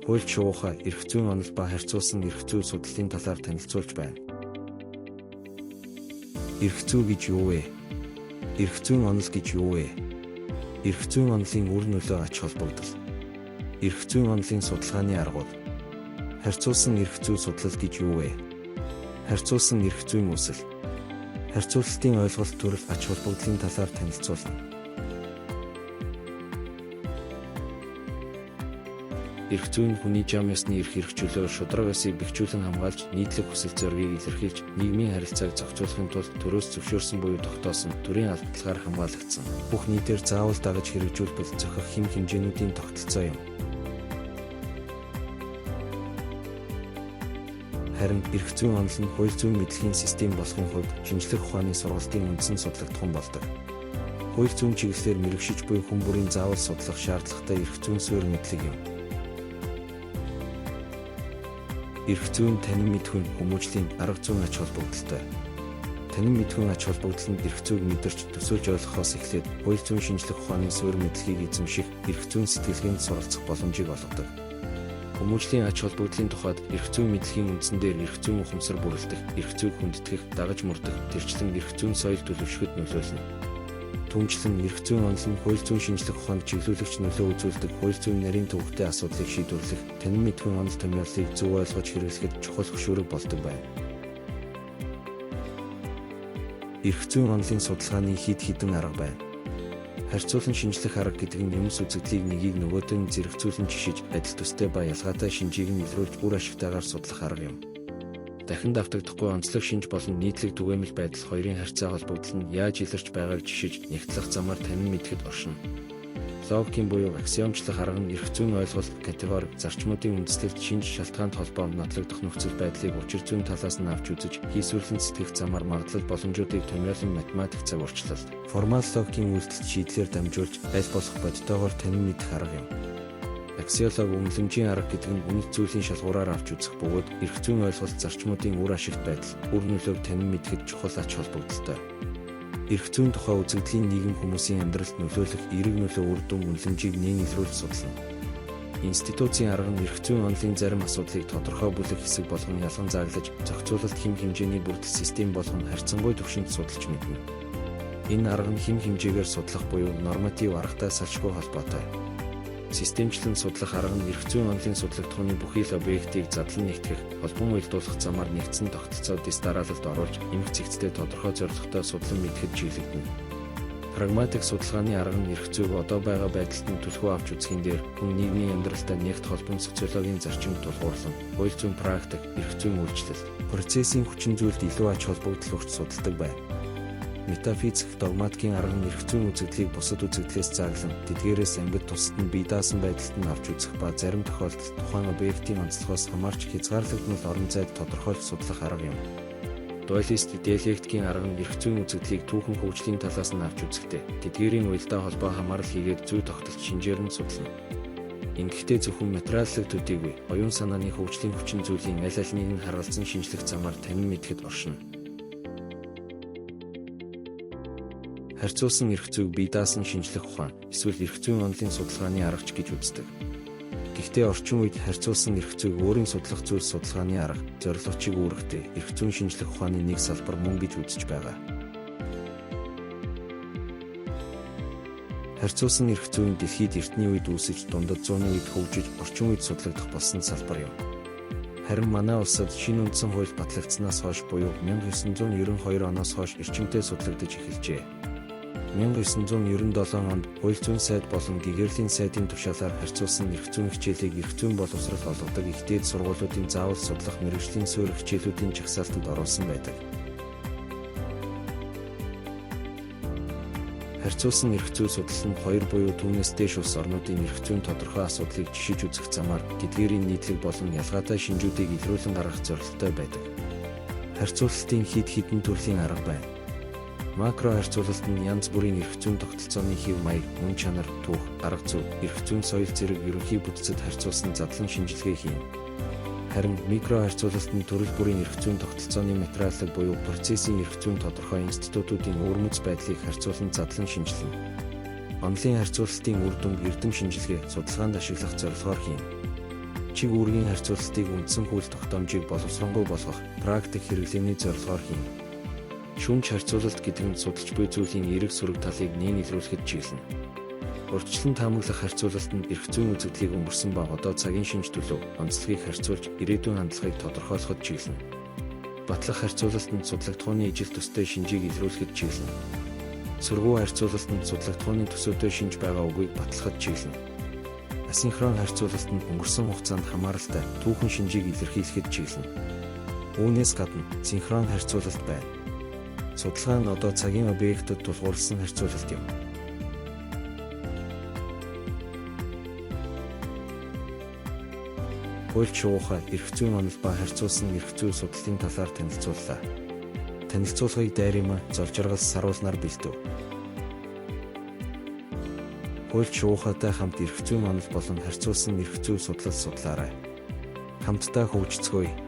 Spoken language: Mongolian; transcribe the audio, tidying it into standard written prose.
Хуульч шувууха эрх зүйн онол ба харьцуулсан эрх зүй судлалын талаар танилцуулж байна. Эрх зүй гэж юу вэ? Эрх зүйн онол гэж юу вэ? Эрх зүйн онолын үр нөлөө ач холбогдол. Эрх зүйн онолын судалгааны аргууд. Харьцуулсан эрх зүй судлал гэж юу вэ? Харьцуулсан эрх зүйн үүсэл. Харьцуулалтын ойлголт төрөл ач холбогдлын талаар танилцуулна. Эрх зүй нь хүний жам ёсны эрх эрхчлөө шударга ёсыг бэхжүүлэн хамгаалж нийтлэг хүсэл зоригийг илэрхийлж нийгмийн харилцааг зохицуулахын тулд төрөөс зөвшөөрсөн буюу тогтоосон төрийн албадлагаар хамгаалагдсан. Бүх нийтээр заавал дагаж хэрэгжүүлбэл зохих хэм хэмжээнүүдийн тогтолцоо юм. Харин эрх зүйн онол нь хууль зүйн мэдлэгийн систем болохын хувьд шинжлэх ухааны сургалтын үндсэн судлагдахуун болдог. Хууль зүйн чиглэлээр мэргэшиж буй хүн бүрийн заавал судлах шаардлагатай эрх зүйн суурь мэдлэг юм. Эрх зүйн танин мэдхүйн хүмүүжлийн арга зүйн ач холбогдолтой. Танин мэдхүйн ач холбогдол нь эрх зүйг мэдэрч төсөөлж ойлгохоос эхлээд хууль зүйн шинжлэх ухааны суурь мэдлэгийг эзэмших эрх зүйн сэтгэлгээнд суралцах боломжийг олгодог. Хүмүүжлийн ач холбогдлын тухайд эрх зүйн мэдлэгийн үндсэн дээр эрх зүйн ухамсар бүрэлдэх, эрх зүйг хүндэтгэх, дагаж мөрдөх, тэрчлэн эрх зүйн соёл төлөвшөхөд нөлөөлнө. Түүнчлэн эрх зүйн онол нь хууль зүйн шинжлэх ухаанд чиглүүлэгч нөлөө үзүүлдэг хууль зүйн нарийн төвөгтэй асуудлыг шийдвэрлэх, танин мэдхүйн онол томьёоллыг зөв ойлгож хэрэглэхэд чухал хөшүүрэг болдог байна. Эрх зүйн онолын судалгааны хэд хэдэн арга байна. Харьцуулан шинжлэх арга гэдэг нь юмс үзэгдлийг нэгийг нөгөөдөө нь зэрэгцүүлэн жишиж, адил төстэй ба ялгаатай шинжийг нь илрүүлж үр ашигтайгаар судлах арга юм. Дахин давтагдахгүй онцлог шинж болон нийтлэг түгээмэл байдал хоёрын харьцаа холбогдол нь яаж илэрч байгааг жишиж, нягтлах замаар танин мэдэхэд оршино. Логикийн буюу аксиомчлох арга нь эрх зүйн ойлголт, категори, зарчмуудын үндэслэлд шинж шалтгаанд холбоо нотлогдох нөхцөл байдлыг учир зүйн талаас нь авч үзэж, хийсвэрлэн сэтгэх замаар магадлал боломжуудыг томьёолон математик цаг урчлалт, формал логикийн үйлдэлт шийдлээр дамжуулж аль болох бодитоогоор танин мэдэх арга юм. Аксиолог үнэлэмжийн арга гэдэг нь үнэт зүйлийн шалгуураар авч үзэх бөгөөд эрх зүйн ойлголт зарчмуудын үр ашигт байдал, үр нөлөөг танин мэдэхэд чухал ач холбогдолтой. Эрх зүйн тухай үзэгдлийн нийгэм хүмүүсийн амьдралд нөлөөлөх эерэг нөлөө үр дүн үнэлэмжийг нээн илрүүлж судлана. Институцийн арга нь эрх зүйн онолын зарим асуудлыг тодорхой бүлэг хэсэг болгон ялган зааглаж, зохицуулалт хэм хэмжээний бүрдэл систем болгон харьцангуй түвшинд судалж мэднэ. Энэ арга нь хэм хэмжээгээр судлах буюу норматив аргатай салшгүй холбоотой. Системчлэн судлах арга нь эрх зүйн онолын судлагдахууны бүхий л объектыг задлан нэгтгэх, холбон уялдуулах замаар нэгдсэн тогтолцоо дэс дараалалд оруулж, эмх цэгцтэй тодорхой зорилготой судлан мэдэхэд чиглэгдэнэ. Прагматик судалгааны арга нь эрх зүйг одоо байгаа байдалд нь түлхүү авч үзэхийн дээр хүн нийгмийн амьдралтай нэгт холбон социологийн зарчимд тулгуурлан, хууль зүйн практик, эрх зүйн үйлчлэл, процессын хүчин зүйлд илүү ач холбогдол өгч судалдаг байна. Метафизик догматикийн арга нь эрх зүйн үзэгдлийг бусад үзэгдлээс зааглан, тэдгээрээс амьд тусад нь бие даасан байдалд нь авч үзэх ба зарим тохиолдолд тухайн объектын онцлогоос хамаарч хязгаарлагдмал орон зайд тодорхойлж судлах арга юм. Дуалист диалектикийн арга нь эрх зүйн үзэгдлийг түүхэн хөгжлийн талаас нь авч үзэхдээ тэдгээрийн уялдаа холбоо хамаарал хийгээд зүй тогтолт шинжээр нь судлана. Ингэхдээ зөвхөн материаллаг төдийгүй оюун санааны хөгжлийн хүчин зүйлийн аль альнийг нь харгалзан шинжлэх замаар танин мэдэхэд оршино. Харьцуулсан эрх зүйг бие даасан шинжлэх ухаан эсвэл эрх зүйн онолын судалгааны аргач гэж үздэг. Гэхдээ орчин үед харьцуулсан эрх зүйг өөрийн судлах зүйл судалгааны арга, зорилго чиг үүрэгтэй эрх зүйн шинжлэх ухааны нэг салбар мөн гэж үзэж байгаа. Харьцуулсан эрх зүйн дэлхийд эртний үед үүсэж, дундад зууны үед хөгжиж, орчин үед судлагдах болсон салбар юм. Харин манай улсад шинэ үндсэн хууль батлагдсанаас хойш буюу 1992 оноос хойш эрчимтэй судлагдаж эхэлжээ. 1997 онд Хууль зүйн сайд болон Гэгэрлийн сайдын тушаалаар харьцуулсан эрх зүйн хичээлийг эрх зүйн боловсрол олгодог их дээд сургуулиудын заавал судлах мэргэжлийн суурь хичээлүүдийн жагсаалтанд оруулсан байдаг. Харьцуулсан эрх зүй судлал нь хоёр буюу түүнээс дээш улс орнуудын эрх зүйн тодорхой асуудлыг жишиж үзэх замаар тэдгээрийн нийтлэг болон ялгаатай шинжүүдийг илрүүлэн гаргах зорилготой байдаг. Харьцуулалтын хэд хэдэн төрлийн арга байна. Макро харьцуулалт нь янз бүрийн эрх зүйн тогтолцооны хэв маяг, мөн чанар, түүх, арга зүй, эрх зүйн соёл зэрэг ерөнхий бүтцэд харьцуулсан задлан шинжилгээ хийнэ. Харин микро харьцуулалт нь төрөл бүрийн эрх зүйн тогтолцооны материаллаг буюу процессын эрх зүйн тодорхой институтуудын өвөрмөц байдлыг харьцуулан задлан шинжилнэ. Онолын харьцуулалтын үр дүнг эрдэм шинжилгээ, судалгаанд ашиглах зорилгоор хийнэ. Чиг үүргийн харьцуулалтыг үндсэн хууль тогтоомжийг боловсронгуй болгох практик хэрэглээний зорилгоор хийнэ. Шүүмж харьцуулалт гэдэг нь судалж буй зүйлийн эерэг сөрөг талыг нээн илрүүлэхэд чиглэнэ. Урьдчилан таамаглах харьцуулалтанд эрх зүйн үзэгдлийг өнгөрсөн ба одоо цагийн шинж төлөв, онцлогийг харьцуулж ирээдүйн хандлагыг тодорхойлоход чиглэнэ. Батлах харьцуулалтанд судлагдахууны ижил төстэй шинжийг илрүүлэхэд чиглэнэ. Сөргүү харьцуулалтанд судлагдахууны төсөөтэй шинж байгаа үгийг батлахад чиглэнэ. Асинхрон харьцуулалтанд өнгөрсөн хугацаанд хамааралтай түүхэн шинжийг илэрхийлэхэд чиглэнэ. Үүнээс гадна синхрон харьцуулалт байна. Судалгаа нь одоо цагийн объектэд тулгуурласан харьцуулалт юм. Хуульч шуухай, эрх зүйн онол ба харьцуулсан эрх зүй судлалын талаар танилцууллаа. Танилцуулгыг дайрима, золжиргал саруулнаар бэлдэв. Хуульч шуухайтай хамт эрх зүйн онол болон харьцуулсан эрх зүй судлал судлаарай. Хамтдаа хөгжицгөөе.